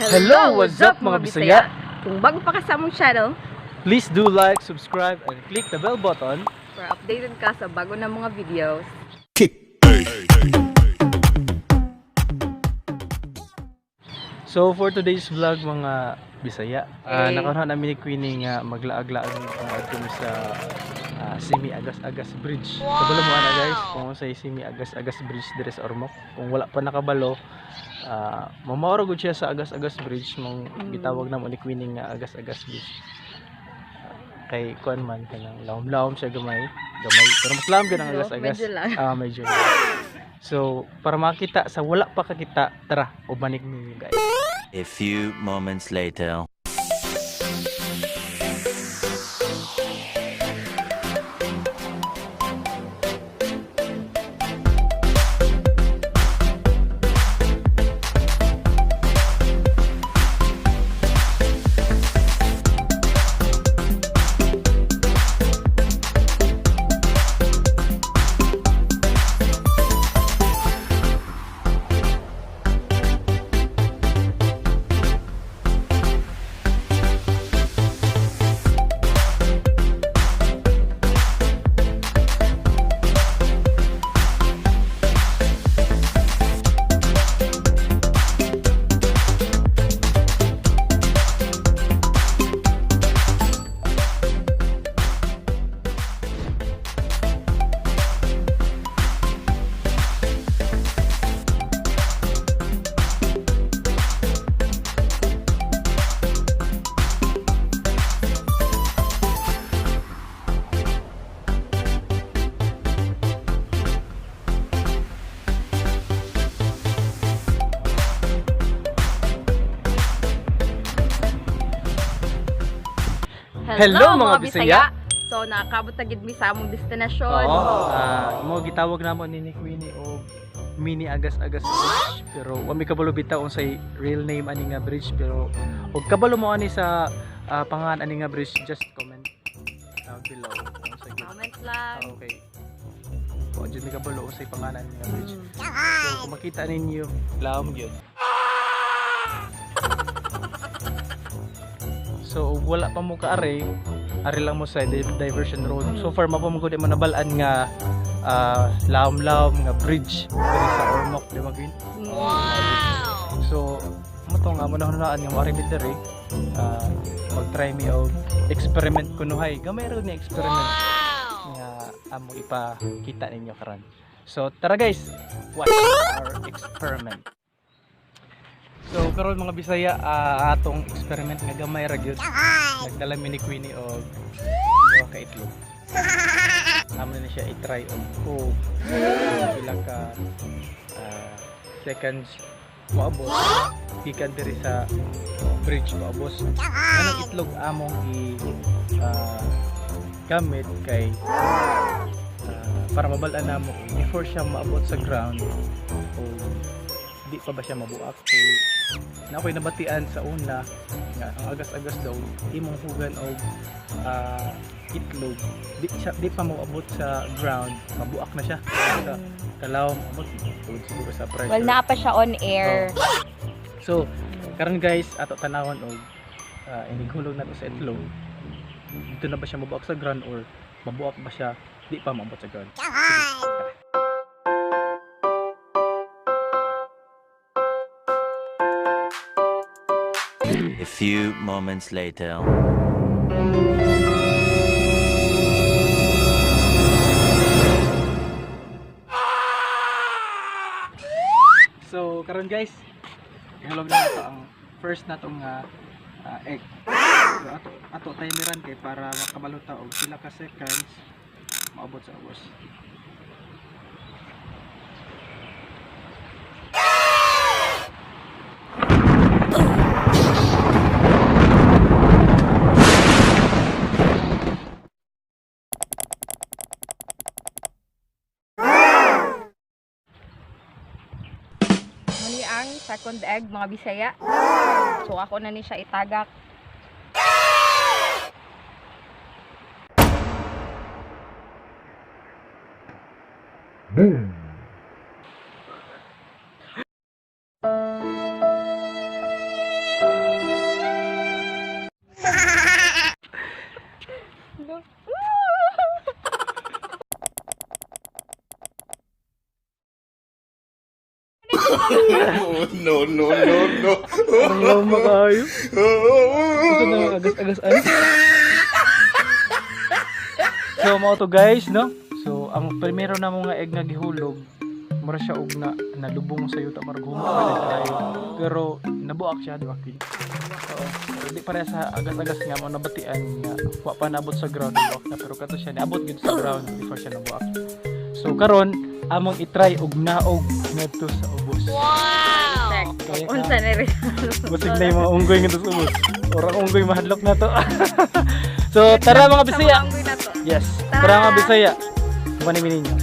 Hello, what's up, mga Bisaya? Kung bago pa ka sa among channel, Please do like, subscribe, and click the bell button. Para updated ka sa bago na mga videos. So for today's vlog, mga Bisaya, Hey. Nakaroon namin ni Queenie nga maglaag-laag kami sa Simi Agas-Agas Bridge. Kabalo mo ana guys, kung sa Simi Agas-Agas Bridge dire sa Ormoc. Kung wala pa nakabalo, mamaoro gud siya sa Agas-Agas Bridge, mong gitawag namo ni Queenie nga Agas-Agas Bridge. Kay kuan man kanang lawom-lawom siya gamay, gamay. Pero mas lawom gyud ang Medyo, Agas-Agas. medyo lang. Ah, medyo. So, para makita sa wala pa kakita, tara, ubanik ninyo guys. A few moments later. Hello, mga Bisaya! So, nakabot na gid mi sa among destinasyon. Oo, mo gitawag namo ni Queenie og Mini Agas-Agas Bridge, pero wa mi kabalo bitaw unsay real name ani nga bridge, pero og kabalo mo ani sa pangalan ani nga bridge, just comment down below kung unsay gyud. Comment lang. Ah, okay. Wa jud mi kabalo unsay pangalan ani nga bridge. So kung makita ninyo, lawom gyud. So og wala pa mo kaari, ari lang mo sa diversion road. So far mao pa mo gud mo nabalaan nga lawom-lawom nga bridge diri sa Ormoc, di ba Queen? Wow! So mo to nga mo nahunaan nga moari mi diri, mag-try mi og experiment kunuhay. Gamay ra ni experiment nga amo ipakita ninyo karon. So tara guys, watch our experiment. So karon mga Bisaya, atong experiment nga gamay ra gyud. Nagdala mi ni Queenie og duha ka itlog. Amo na siya i-try og kung pila ka seconds moabot gikan diri sa bridge moabot. Anong itlog among i gamit kay para mabal-an namo before siya maabot sa ground o di pa ba siya mabuak, kay na ako'y nabatian sa una nga ang agas-agas daw imong hugan og itlog, di siya, di pa moabot sa ground, mabuak na siya sa kalawom, abot tungod siguro sa pressure. Well, naa pa siya on air. So karon guys, ato tanawon og inighulog nato sa itlog, dito na ba siya mabuak sa ground or mabuak ba siya di pa maabot sa ground. Sige, tara. A few moments later. So karon guys, ihulog na nato ang first natong egg. So ato timeran kay para makabalo ta og pila ka seconds maabot sa ubos. Muni ang second egg, mga Bisaya. So ako na ni siya itagak. No, no, no, no. Ang lama kayo. Gusto na agas-agas ano. So mao to, guys, no? So ang primero na mga egg nga gihulog, mura siya og na nalubong sa yuta, marag humok pa din tayo. Pero nabuak siya, di ba, Queen? Oo. Pero di pareha sa agas-agas nga mo nabatian nga wa pa naabot sa ground, nabuak na, pero kato siya niabot gyud sa ground before siya nabuak. So karon among i-try og naog ngadto sa ubos. Check. Kaya ka. Unsa na result? Basig na yung mga unggoy ngadto sa ubos. Orang unggoy mahadlok na to. So tara, mga Sa Bisaya. mga unggoy na to. Yes. Tara! Tara, mga Bisaya. Kumanin ninyo.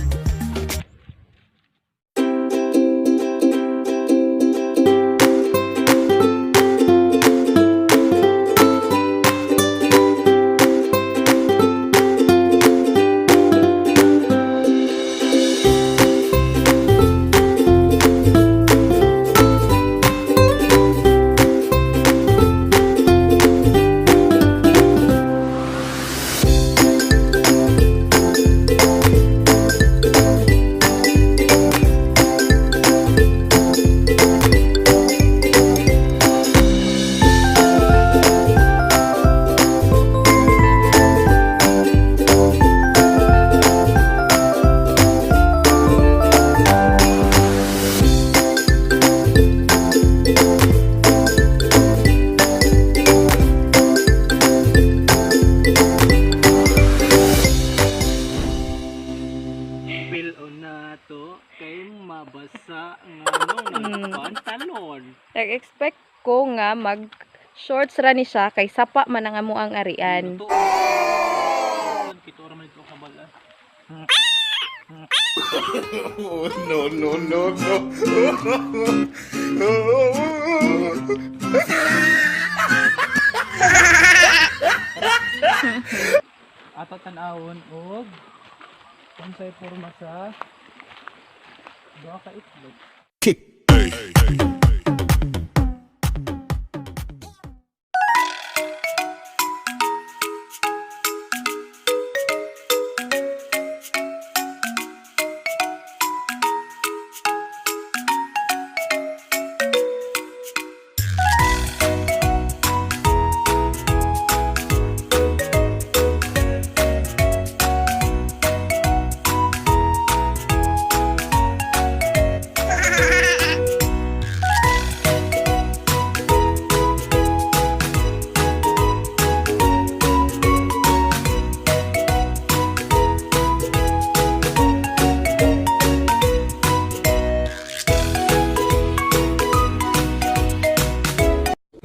Pil na to kay mabasa nganong pantalon. Nag-expect ko nga mag shorts ra ni siya kay sapa man ang amo ang arian. Kito ra man ito kabal. Oh, no, no, no, no. Ato tan-awon og unsay porma sa duha ka itlog.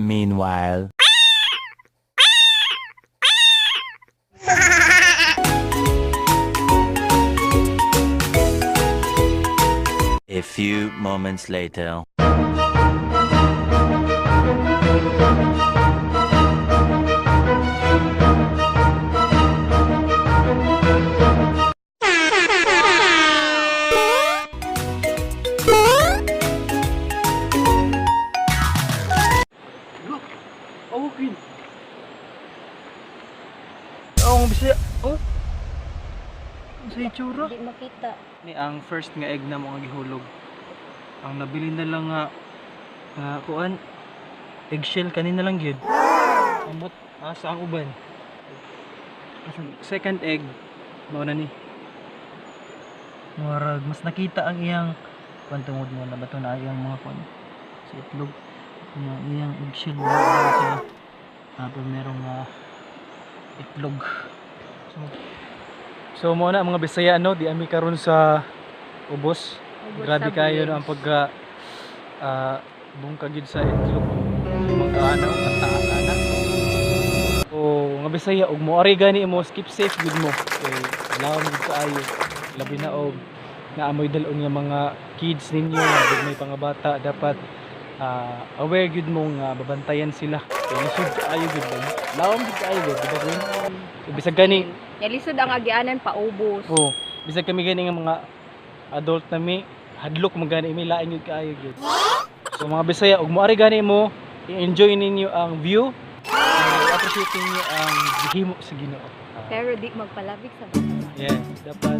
Meanwhile. A few moments later. Look! Oh, Queen! Oh, ang Bisaya! Oh! Sa itsura. Di makita. Ni ang first nga egg na mga gihulog. Ang nabili na lang nga kuan, eggshell kanina lang gyud. Ambot asa ang uban. Second egg mao na ni. Murag mas nakita ang iyang kuan tungod mo na bato na iyang mga kuan sa itlog. Yung iyang eggshell mo sa merong itlog. So mo na, mga Bisaya, no, di ami karon sa ubos. Ubos Grabe sa kayo no village. ang pagka bungkag gyud sa itlog. Mga ana og kataas ana. O nga Bisaya, og mo ari gani mo, keep safe gud mo kay lawom gud kaayo. Labi na og naamoy dal-on nga mga kids ninyo, nga may pangabata, dapat aware gyud mo nga babantayan sila. Kay lisod kaayo gyud ba? Lawom gud kaayo gyud, di ba, Gwen? So, bisag gani Yalisod ang agianan paubos. Oh, bisag kami gani nga mga adult na mi, hadlok man gani mi, lain gyud kaayo gyud. So mga Bisaya, ug moari gani mo, i-enjoy ninyo ang view, i-appreciate ninyo ang gihimo sa Ginoo. Pero di magpalabig sa bata. Yeah, dapat